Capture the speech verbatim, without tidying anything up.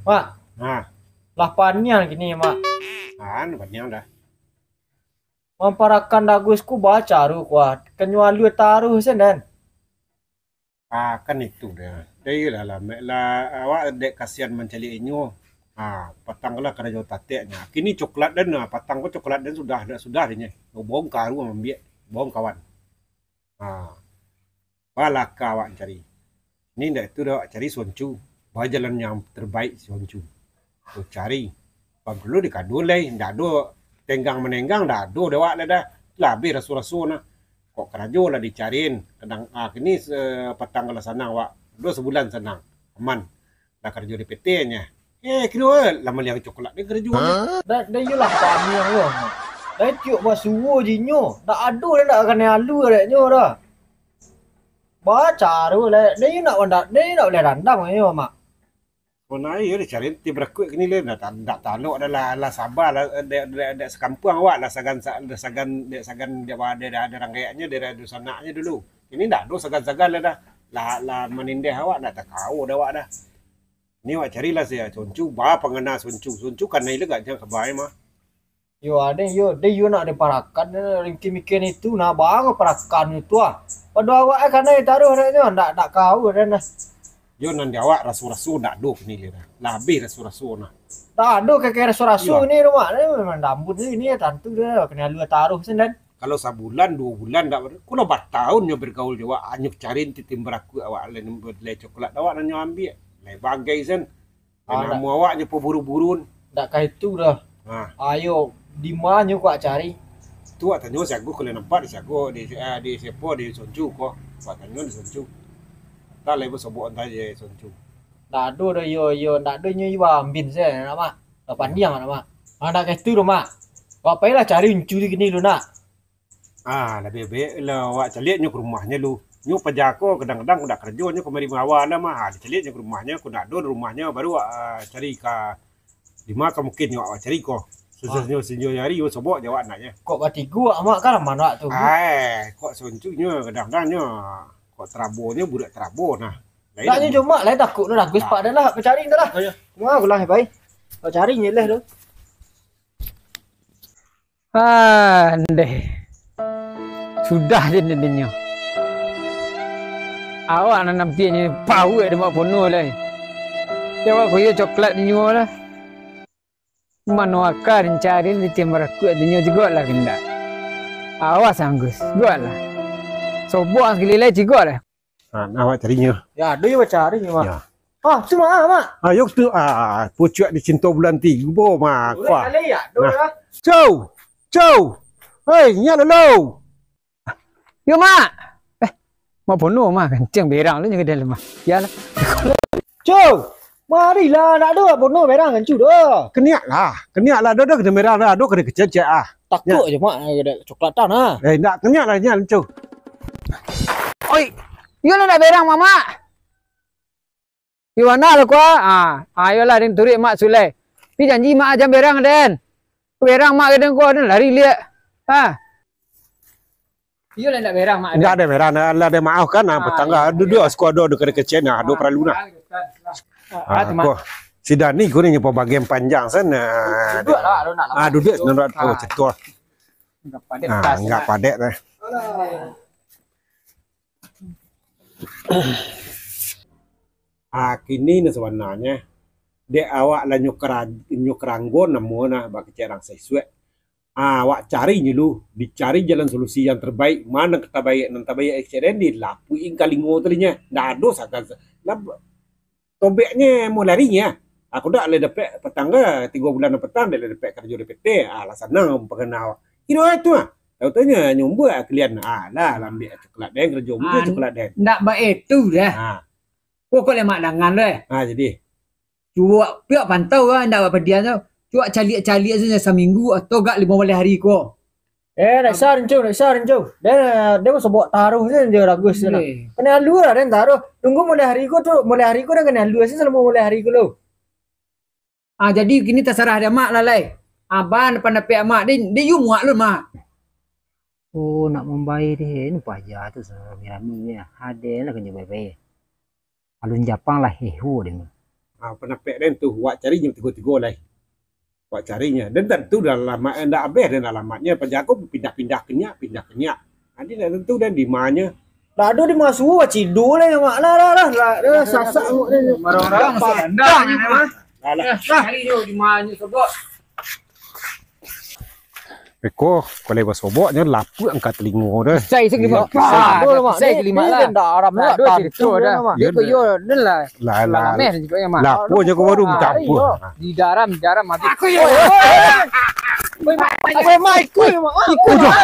Mak, nah, lah paniang kini, Mak. Ah, paniang dah. Mamparakan dagus ko bacaro ko, ah. Kanyo alua taruih sen, den. Ah, kan itu dah. Dah iyolah, lah, mek lah, awak dek kasian mancaliak inyo. Ah, patang lah karajo tateknyo. Kini coklat den, ah, patang ko coklat den sudah, dah sudah dinyo. Bongkaru mambiak, bongkawan. Ah. Balaka awak cari. Ni ndak itu dah awak cari Soncu. Bajalan yang terbaik Soncu. Tu cari. Bang dulu di kadun lai, ndak ado tenggang manenggang, ndak ado dek awak lai dah. Lah abih raso-raso nah. Kok karajo lah dicariin, kadang, ah, kini se-, patang lah sanang awak. Duo sabulan sanang. Aman. Lah karajo di P T nyo. Eh, kiro lah maliang coklat dek karajo nyo. Dah, dah iyolah kami yang lo. Dah tiok basuo jinyo. Ndak ado dah ndak kanai alua dek nyo dah. Bacaro lah. Dah iyo nak, dah iyo nak boleh randam nyo, Mak. Mana iyo dicari ti barakuik kini le, ndak ta-, ndak talok dah lah, lah sabar lah, dek, dek, dek sakampuang awak lah sagan, sa-, dek sagan, dek sagan, dek, dek, dek, dek ranggaiknyo, dek, dek sanaknyo dulu. Kini ndak ado sagan-sagan lah dah. Lah, lah manindeh awak, ndak takao dah awak dah. Ni awak carilah sia Soncu, ba pangana Soncu. Soncu kanai le gak jan kabai mah. Yo, ade yo, de yo nak diparakan, ringki mikin itu, nah, bang parakan itu ah. Pado awak eh, kanai taruih dek nyo, ndak, ndak kau dek nah. Yo, nan di awak raso-raso ndak ado kini le dah. Lah abih raso-raso nah. Ndak ado keke raso-raso ni rumah, ni memang dambun ni, ni tantu dah, kanai alua taruih sen, den. Kalau sabulan, duo bulan ndak, kulah batahun nyo bergaul jo awak, anyo cari titim barakuik awak, lai, lai coklat awak nan nyo ambiak, lai bagai sen. Ah, namo awak nyo paburu-burun. Ndak ka itu dah. Ha. Ayo, di ma nyo kok cari? Tu awak tanyo si Agus, kalau nampak di si Agus, di, ah, di siapo, di Soncu ko. Awak tanyo di Soncu. Antah lai basobok antah je Soncu. Ndak ado dah, yo, yo, ndak ado nyo iwa ambin se, nak, Mak. Lah pandiang, nak, Mak. Ah, ndak ka itu doh, Mak. Awak pailah cari Uncu di kini lu, nak. Ah, labiah baiak lah awak caliak nyo ka rumahnyo lu. Nyo paja ko kadang-kadang ndak karajo nyo kamari mangawa lah mah. Ah, dicaliak nyo ka rumahnyo, kok ndak ado di rumahnyo, baru awak, ah, cari ka, di ma ka mungkin nyo awak cari ko. Susah nyo sinjo ari, yo sobok jo awak nak nyo. Kok batigo awak, Mak, kan aman awak tu. Ai, kok Soncu nyo kadang-kadang nyo, kok tarabo nyo buruak tarabo nah. Lain ndak nyo cuma lain takuk tu dah, Gus, Pak, dah lah, pacari dah lah. Oh, yo. Wah, aku lah, bai. Kau cari nyo lah tu. Ah, ndeh. Sudah je ndeh nyo. Awak nan nampiak nyo pauak dek Mak Pono lai. Jawab ko iyo coklat dinyo lah. Mano aka dincari di tiang barakuak dinyo jugo lah kandak. Awas, Anggus, jugo lah. Sobok sakali lai jugo lah. Ha, nah, awak carinyo. Ya, ado yo bacari, Mak. Ya. Ah, tu, Mak, Mak. Ah, yo tu, ah, pucuak di cinto bulan tigo, Mak. Bulan kali ya, ado lah. Cau! Cau! Hei, nyak lo. Yo, Mak. Eh, Mak Pono, Mak, kancang berang lu nyo ka dalam, Mak. Yo lah. Cau! Marilah, nak ado Mak Pono berang kancu doh. Keniak lah, keniak lah, ado, ado kena berang dah, ado kena kecek-cek ah. Takuk je, Mak, ada coklat tan ah. Eh, ndak, keniak lah, keniak, Cau. Oi, yo lah nak berang, Mak, Mak. Di mano lah kau? Ah, ayolah, den turuik Mak Sulai. Tapi janji Mak jan berang, den. Berang Mak kadang kau, den lari liak. Ha. Iyo lah, ndak berang, Mak. Ndak ado berang, lah ado maaf kan, ah, petangga. Iyo, duduak, iyo. Siko ado, ado kena kecek, nah, ado paralu, nah. Ah, ah, ah, terima. Ko. Si Dani ko ni nyo bagian panjang sana. Duduak lah, nak lama. Ah, duduak, nak, oh, cetua. Enggak padek. Ah, enggak padek dah. Ah, kini ni sabananyo, dek awak lah nyo kera-, nyo keranggon namo nah, bakecek rang saisuak. Ah, awak cari nyo lu, dicari jalan solusi yang terbaik, ma nan ka tabaiak, nan tabaiak kecek den, dilapuikan ka lingo tadi nyo. Ndak ado sagan sa-, lah, tobeknyo mau lari nyo. Aku dak lah dapek patang ka, tigo bulan patang dak lah dapek karajo di P T. Ah, lah sanang pangana awak. Kiro itu ah. Tau-tau nyo nyumbua kalian. Ah, lah, lah ambiak coklat den, karajo ambiak coklat den. Ndak bae tu dah. Ah. Pokok lemak dangan tu, eh. Ah, jadi. Cuak piak pantau lah, ndak bapadian tu. Cuak caliak-caliak sajo saminggu atau gak limo baleh hari ko. Eh, ndak sa, Rincu, ndak sa, Rincu. Dia, dia mah sobok taruih sajo, Ragus tu lah. Kanai alua lah, dia taruih. Tunggu mulai hari ko tu, mulai hari ko dah kanai alua sajo, salamo mulai hari ko lo. Ah, jadi kini tasarah dek Amak lah, lai. Aban pandapek Amak, dek, dek yu muak lun, Mak. Oh, nak mambayia deh, ni paja tu rami-rami ni. Ade lah kanai bae-bae. Alun japang lah heho deh. Ha, panapek den tu, wak cari nyo tigo-tigo lai. Wak cari nyo. Den tantu dah alamat, eh, ndak abih den alamatnyo. Paja ko pindah-pindah kenyak, pindah kenyak. Jadi ndak tantu den di ma nyo. Dah ado di masu, cidu lai mak lah, lah, lah, lah, lah, sasak mak ni. Marang-marang masuk kandang ni mah. Lah, lah. Cari nyo di ma nyo, sobok. Eko, kalau basobok nyo lapuak angka talingo dah. Sai sakali mak. Sai sakali mak lah. Sai sakali mak lah. Dah aram lah, dah cerita dah. Yo, yo, den lah. Lah, lah. Lah, meh juga ya, Mak. Lapo je kau baru minta ampun. Di dalam, di dalam habis. Aku yo. Oi, oi. Oi, Mak, ikut, Mak. Ikut dah.